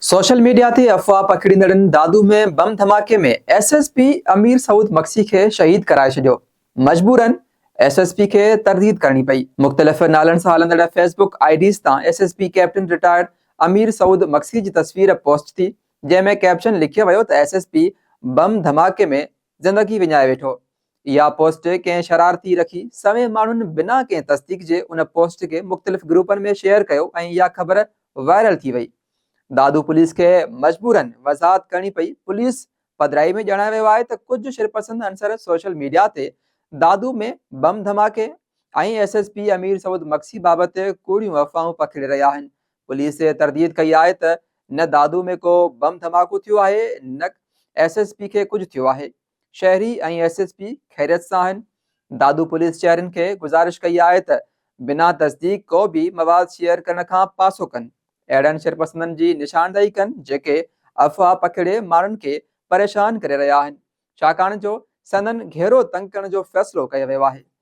Social media تي افواهه پکيڙيندڙن Dadu ۾ bomb ڌماڪي ۾ S S P Amir Saud Magsi کي شهيد ڪرائي ڇڏيو، مجبورن ايس ايس پي کي ترديد ڪرڻي پئي. مختلف نالن سان هلندڙ فيس بڪ I Ds تان S S P captain retired Amir Saud Magsi جي تصوير پوسٽ ٿي، جنهن ۾ ڪيپشن لکيو ويو ته ايس ايس پي بم ڌماڪي ۾ زندگي وڃائي ويٺو. اها پوسٽ ڪنهن شرارتي رکي، سوين ماڻهن بنا ڪنهن تصديق جي ان پوسٽ کي مختلف گروپن ۾ شيئر ڪيو ۽ اها خبر وائرل ٿي وئي. دادو پوليس کي مجبورن وضاحت ڪرڻي پئي. پوليس پڌرائي ۾ ڄاڻايو ويو آهي ته ڪجهه شرپسند عنصر سوشل ميڊيا تي دادو ۾ بم ڌماڪي ۽ S S P Amir Saud Magsi بابت ڪوڙيون افواهون پکيڙي رهيا آهن. پوليس ترديد ڪئي آهي ته نه دادو ۾ ڪو بم ڌماڪو ٿيو آهي نه ايس ايس پي کي ڪجهه ٿيو آهي. شهري ۽ ايس ايس پي خيريت سان آهن. دادو پوليس شهرين کي گذارش ڪئي آهي ته بنا تصديق ڪو به مواد شيئر ڪرڻ کان پاسو ڪن، اهڙن شرپسندن جي نشاندهي ڪن جيڪي افواهه پکيڙي ماڻهن کي پريشان ڪري رهيا آهن، ڇاڪاڻ جو سندن گهيرو تنگ ڪرڻ جو فيصلو ڪيو ويو آهي.